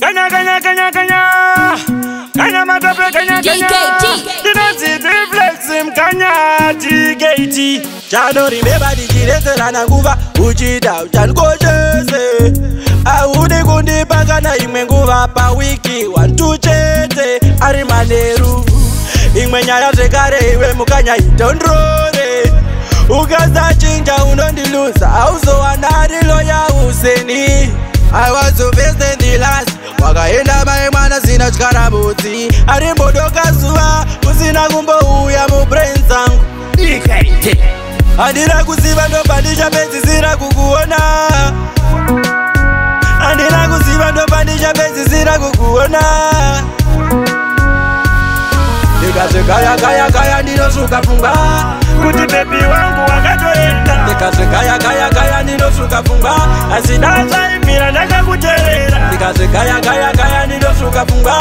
Kanya kanya kanya kanya. Kanya matape kanya kanya. Ndinonzi Flex mkanya DKT. Chanoribeba ndichireserana nguva uchida uchandikoshese. Haudi kundipa kana imwe nguva pawiki 1 2 chete ari manheru. Imwe nyaya zvekare iwe mukanya itondrore. Ukasachinja unondiluza hauzowana riloya useni. I was the best and the last. Wakaenda mai mwana sina tyara butsi. Arimbodoka zuva usina kumbouya mubrain dzangu. Handina kuziva ndobva ndichapedzisira kukuona. Handina kuziva ndobva ndichapedzisira kukuona. Ndikazvigaya gaya gaya ndinosvuka pfungwa. Kuti baby wangu wakatoenda. Ndikazvigaya gaya gaya ndinosvuka pfungwa. Asi ndazvaimira ndakakuteerera. Ndikazvigaya gaya gaya ndinosvuka pfungwa.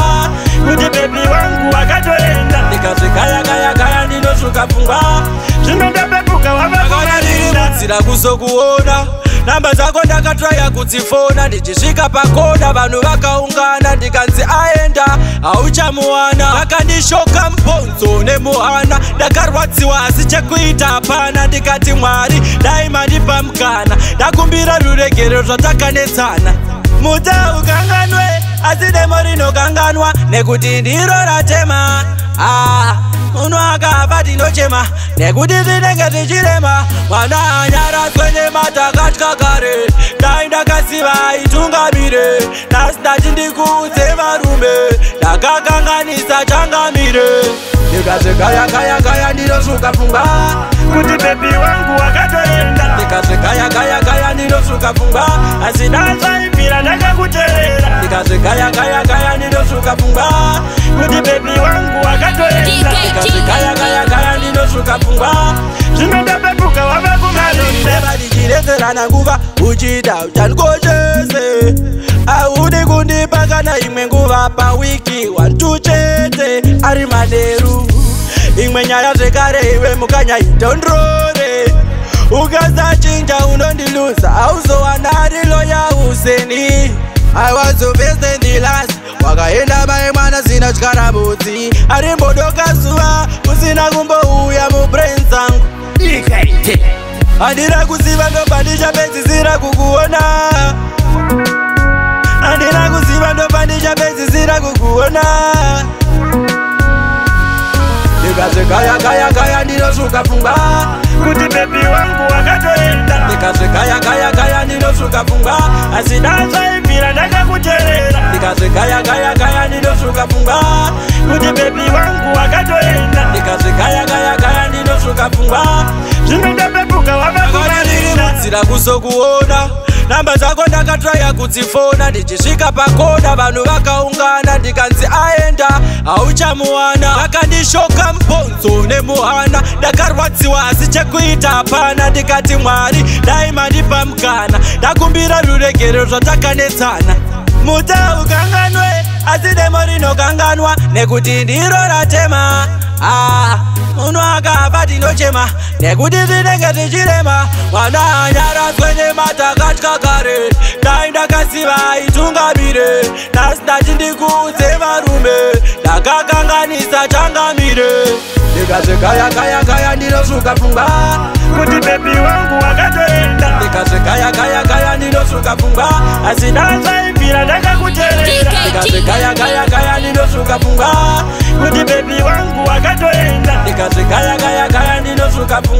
Kuti baby wangu wakatoenda. Ndikazvigaya gaya gaya ndinosvuka pfungwa. Zvino ndapepuka wava Ndakaona ndiri kumarinda. munzira kuzokuona. Namba dzako ndakatraya kudzifona. Ndichisvika pakona vanhu vakaungana. Ndikanzi aenda hauchamuwana. Vakandishoka mubhonzo nemuhana. Ndakarwadziwa asi chekuita hapana. Ndikati Mwari dai mandipa mukana. Ndakumbira ruregero zvatakanetsana. Muta ukanganwe asi demo rinokanganwa nekuti ndiro ratema. Ah, munhu akafa tinochema nekuti zvinenge zvichirema. Mwana anyaradzwe nematakatya kare. Dai ndakaziva aitungamire. Nhasi ndati ndikuudze varume ndakakanganisa changamire. Ndikazvigaya gaya gaya ndinosvuka pfungwa. Kuti baby wangu wakatoenda. Ndikazvigaya gaya gaya ndinosvuka pfungwa. Asi ndazvaimira ndakakuteerera. Ndikazvigaya gaya gaya ndinosvuka pfungwa. Kuti baby wangu wakatoenda. Ndikazvigaya gaya gaya ndinosvuka pfungwa. Zvino ndapepuka wava kumarinda. Beba ndichireserana nguva uchida uchandikoshese. Haudi kundipa kana imwe nguva pawiki 1 2 chete ari manheru. Imwe nyaya zvekare iwe mukanya itondrore. Ukasachinja unondiluza hauzowana riloya useni. I was the best and the last. Wakaenda mai mwana sina tyara butsi. Arimbodoka zuva usina kumbouya mubrain dzangu. Handina kuziva ndobva ndichapedzisira kukuona. Handina kuziva ndobva ndichapedzisira kukuona. Ndikazvigaya gaya gaya ndinosvuka pfungwa. Kuti baby wangu wakatoenda. Ndikazvigaya gaya gaya ndinosvuka pfungwa. Asi ndazvaimira ndakakuteerera. Ndikazvigaya gaya gaya ndinosvuka pfungwa. Kuti baby wangu wakatoenda. Ndikazvigaya gaya gaya ndinosvuka pfungwa. Zvino ndapepuka wava Ndakaona ndiri kumarinda. munzira kuzokuona. Namba dzako ndakatraya kudzifona. Ndichisvika pakona vanhu vakaungana. Ndikanzi aenda hauchamuwana. Vakandishoka mubhonzo nemuhana. Ndakarwadziwa asi chekuita hapana. Ndikati Mwari dai mandipa mukana. Ndakumbira ruregero zvatakanetsana. Muta ukanganwe asi demo rinokanganwa nekuti ndiro ratema. Ah, munhu akafa tinochema nekuti zvinenge zvichirema. Mwana anyaradzwe nematakatya kare. Dai ndakaziva aitungamire. Nhasi ndati ndikuudze varume ndakakanganisa changamire. Ndikazvigaya gaya gaya ndinosvuka pfungwa. Kuti baby wangu wakatoenda. Ndikazvigaya gaya gaya ndinosvuka pfungwa. Asi ndazvaimira ndakakuteerera. Ndikazvigaya gaya gaya ndinosvuka pfungwa. Kuti baby wangu wakatoenda. Ndikazvigaya gaya gaya ndinosvuka pfungwa.